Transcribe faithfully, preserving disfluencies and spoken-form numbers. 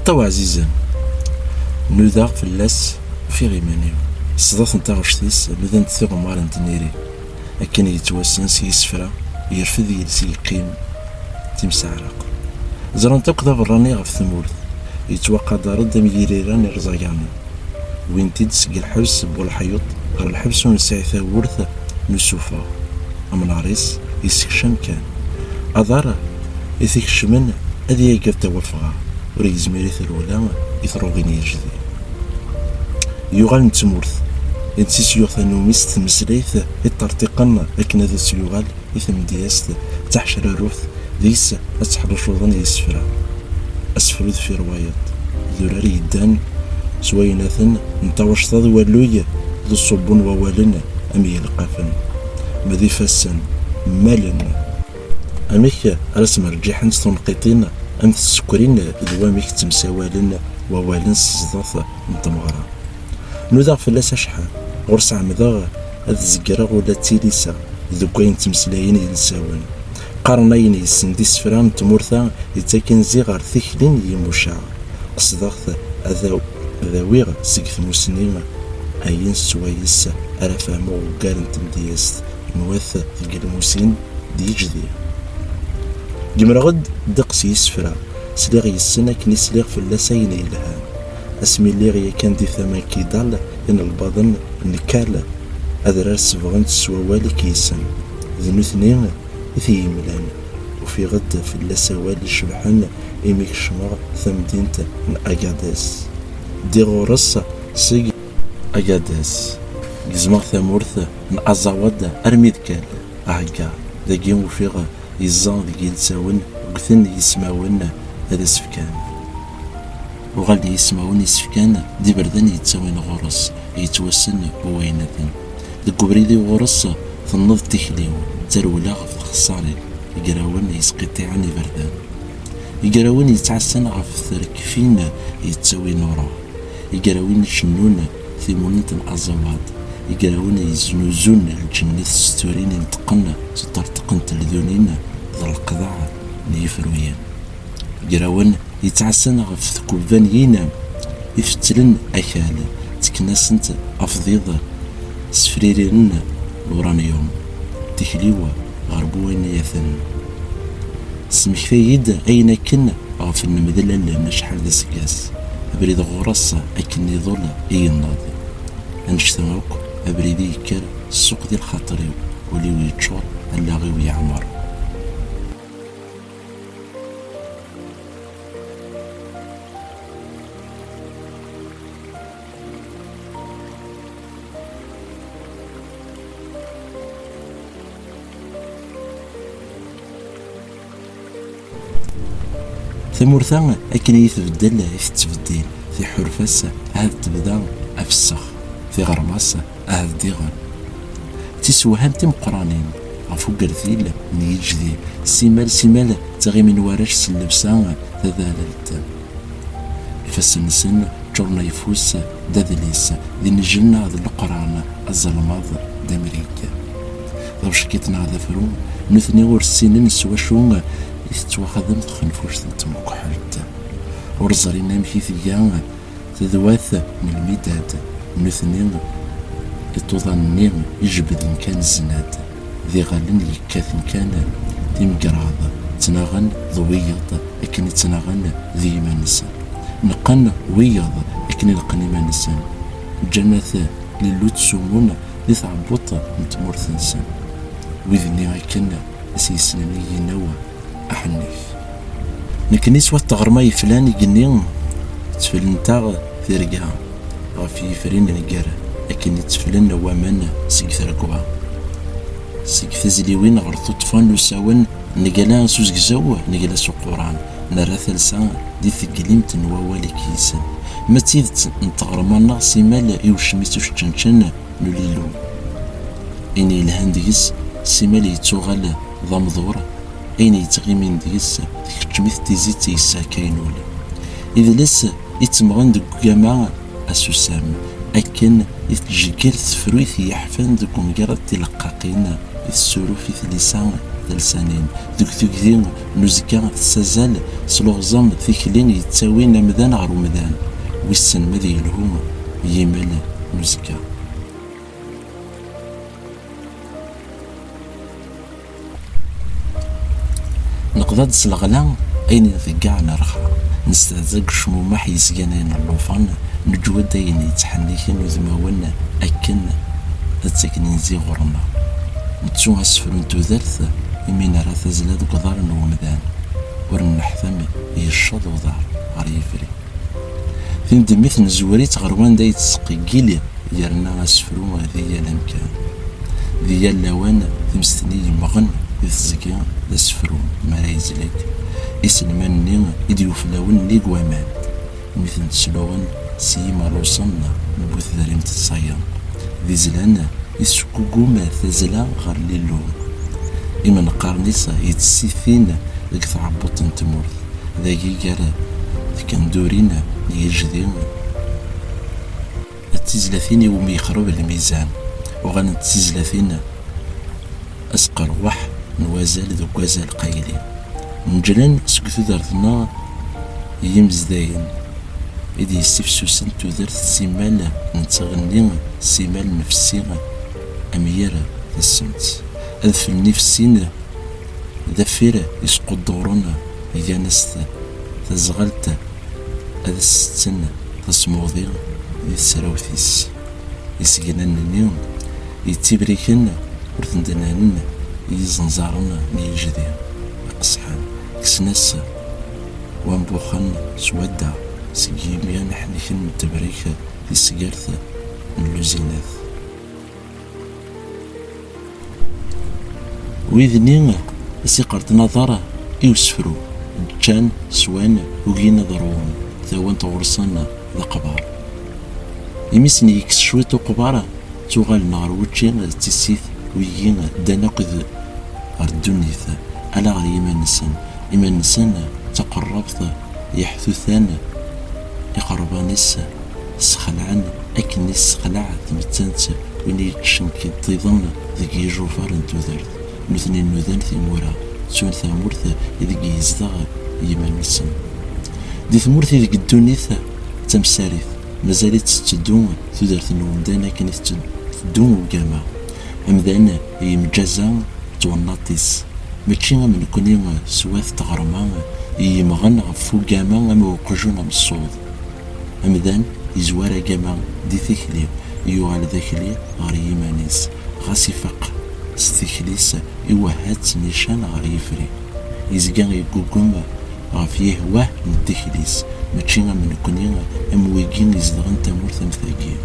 Ṭṭaw ɛzizen, nudaɣ fell-as, ufiɣ iman-iw. Sdat n taɣect-is nudant tiɣemmar n tniri. Akken yettwassen s yisefra, yerfed yiles yeqqim timseɛraq. Ẓran-t akk d aberrani ɣef tmurt, yettwaqadar-d am yiriran irẓaganen. Wwin-t-id seg lḥebs n Buleḥyuṭ ɣer lḥebs ur nesɛi tawwurt n usufeɣ. Amnar-is yessekcam kan. Aḍar i t-ikecmen ad yagad tawafɣa, ur yezmir i trewla i trugin yejdi. Yuɣal n tmurt, i s-yuɣ tannumi s tmeslayt i ṭṭerṭiqen akken ad as-yuɣal i tmedyazt d taḥecraruft deg-s ad tteḥlucuḍen yisefra. Asefru deffir wayeḍ, d urar yeddan s waynaten n tawacṭa d walluy d uṣubbu n wawalen am yilqafen, ma d ifassen mmalen. Amek ara smerǧiḥent tunqiṭin am tsekrin d wamek ttemsawalen wawalen s zdat n tmeɣra? Nudaɣ fell-as acḥal, ɣur-s ɛemdeɣ ad zegreɣ ula d tilisa deg wayen ttmeslayen yilsawen. Qqaren ayen yessen d isefra n tmurt-a yettaken ziɣ ɣer tikli n yimucaɣ. Qesdeɣ-t ad aw-, ad awiɣ seg tmusni ayen s wayes ara fehmeɣ ugar n tmedyazt n wat deg lmusin d yijdi. Gemreɣ-d ddeqs yisefra, sliɣ yes-sen akken i sliɣ fell-as ayen yelhan. Asmi lliɣ yakan di tama n Kidal, inelbaḍen n Kal, adrar sebɣen-t s wawal i k-yessen. D nutni i t-yemlan. Ufiɣ-d fell-as awal icebḥen imi kecmeɣ tamdint n Agadez. Ddiɣ ɣur-s seg Agadez. Gezmeɣ tamurt n Azawaḍ armi d Kal. Ahegga, dagi ufiɣ yeẓẓa deg yilsawen ggten yismawen ad as-fkan. Uɣal-d yismawen isefkan d iberdan yettawin ɣur-s, yettwassen waynaten. Deg ubrid-iw ɣur-s tenneḍ tikli-w, d tarewla ɣef txeṣṣarin, igrawen yesqiṭiɛen iberdan. Igrawen yettɛassan ɣef trekfin yettawin ureɣ. Igrawin icennun timunent n Azawaḍ, igrawin yeznuzun lǧennet s turin ineṭqen s ṭerṭeq n teldunin d leqḍaɛ n yifruyen. Igrawin yettɛassan ɣef tkubbaniyin ifettlen akal, ttekken-asent afḍiḍ s fririren n uranyum, tikli-w ɣer buwaynayaten. Tesmektay-d ayen akken ɣef nnemdel allen acḥal d aseggas, abrid ɣur-s akken iḍul i yenneḍ. Annect-a akk, abrid i yekker ssuq di lxaṭer-iw, ul-iw yeččur, allaɣ-iw yeɛmer. Tamurt-a akken i yi-tbeddel i tettbeddil, tiḥurfa-s ahat tebda afessex, tiɣerma-s ahat diɣen. D tisewham timeqqranin ɣef ugertil n yijdi, simal simal ttɣimin warrac s llebsa tadalalt. Ifassen-nsen ččuren ayeffus d adlis, d inejjel neɣ d Leqran, azelmaḍ d amrig. D abeckiṭ neɣ d afru, nutni ur ssinen s wacu i tettwaxdem txenfuct n tmekḥelt. Ur ẓrin amek i tga tedwat n lmidad, nutni iṭuḍan-nni ijebden kan zznad. D iɣallen yekkaten kan timgerraḍ, ttnaɣen d wiyeḍ akken i ttnaɣen d yiman-nsen. Neqqen wiyeḍ akken i neqqen iman-nsen. Ǧǧan at Lillu ttsumun di tɛebbuḍt n tmurt-nsen. Wid-nni akken i s-yessnen i yinaw aḥennif. Nekni s wat tɣerma yeflan igenni, tteflent-aɣ tirga ɣef yifri n nnger akken i tteflen waman seg tregwa. Seg tizliwin ɣer tuṭṭfa n usawen, negla s uzegzaw, negla s uquran, nerra talsa di teglimt n wawal i k-yisen. Ma d tidet n tɣerma-nneɣ simal i ucmit uceččenčen n ulilu. Ayen yelhan deg-s simal yettuɣal d amḍur, ayen yettɣimin deg-s tkeččem-it tizit yessakayen ul. Idles ittemɣen deg ugama asusam, akken i tettjeggir tefrut yeḥfan deg umgarad tileqqaqin i tessuruf i tlisa n talsanin. Deg tugdi n uzekka tessazal s leɣẓam tikli yettawin amdan ɣer umdan. Wissen ma ad yelhu yimal n uzekka. Neqḍa-d s leɣla ayen i nḍeggeɛ nerxa, nesteɛza deg ucmumeḥ yesganayen n llufan, neǧwed ayen yettḥenniken udmawen akken ad ttaken inzi ɣur-neɣ. Nettu asefru n tudert imi nerra tazzla deg uḍar n wemdan, ur nneḥtam yecceḍ uḍar ɣer yifri. Tindemmit nezwer-itt ɣer wanda yettseqqigil yerna asefru di yal amkan. Di yal lawan, timest-nni yemmɣen di teẓgi d asefru mi ara yezleg. Iselman-nni i d-yuflawen nnig waman, mi ten-tesluɣen s yimerrusen n bu tedrimt ẓẓayen, d izlan i tesgugum tazzla ɣer Lillu. Imenqaren-is yettessitin deg tɛebbuḍt n tmurt, dagi gar tkendurin n yijdi d tizlatin iwumi yexreb lmizan, uɣalent d tizlatin asqerweḥ n wazal deg wazal qayli. Neǧlen seg tudert-nneɣ yimezdayen i d-yessifsusen tudert s imal n tɣenni, s imal n ufessi am yir tassemt. Adfel n ifessin d affir isqudduren, gan-as tazɣalt ad as-setten tasmuḍi di tesrawt-is. Isegnan-nni yettibriken ur ten-d-nnanen i yizenẓaren n yijdi iqesḥen, kksen-as wambuxen s wadda seg yimyan ḥniken n tebrik di tesgert n Luzinat. Wid-nni i s-iqerten aḍar i usefru, ččan, swan, ugin ad ṛwun, tawant ɣur-sen d aqbar. Imi sen-yekkes cwiṭ uqbar, ttuɣalen ɣer wučči d tissit, wigi ddan akk d ɣer ddunit, ala ɣer yiman-nsen. Iman-nsen d taqerrabt yeḥtuten iqerban-is, sxelɛen akken i ssexlaɛ tmettant win i yeččen kiddiḍen deg yijufer n tudert. Nutni nudan timura, ttun tamurt ideg yezdeɣ yiman-nsen. Di tmurt ideg ddunit d tamsarit, mazal-itt tetteddu tudert n umdan akken i tetteddu ugama. Amdan yemǧaza d twennaḍt-is, mačči am nekni swat tɣerma i yemɣen ɣef ugama am uqjun ameṣṣud. Amdan yezwar agama di tikli, yuɣal d akli ɣer yiman-is, ɣas ifaq s tikli-s, iwehha-tt nican ɣer yifri. Yezga yeggugem ɣef yihwah n tikli-s, mačči am nekni, am wigi izedɣen tamurt am tagi.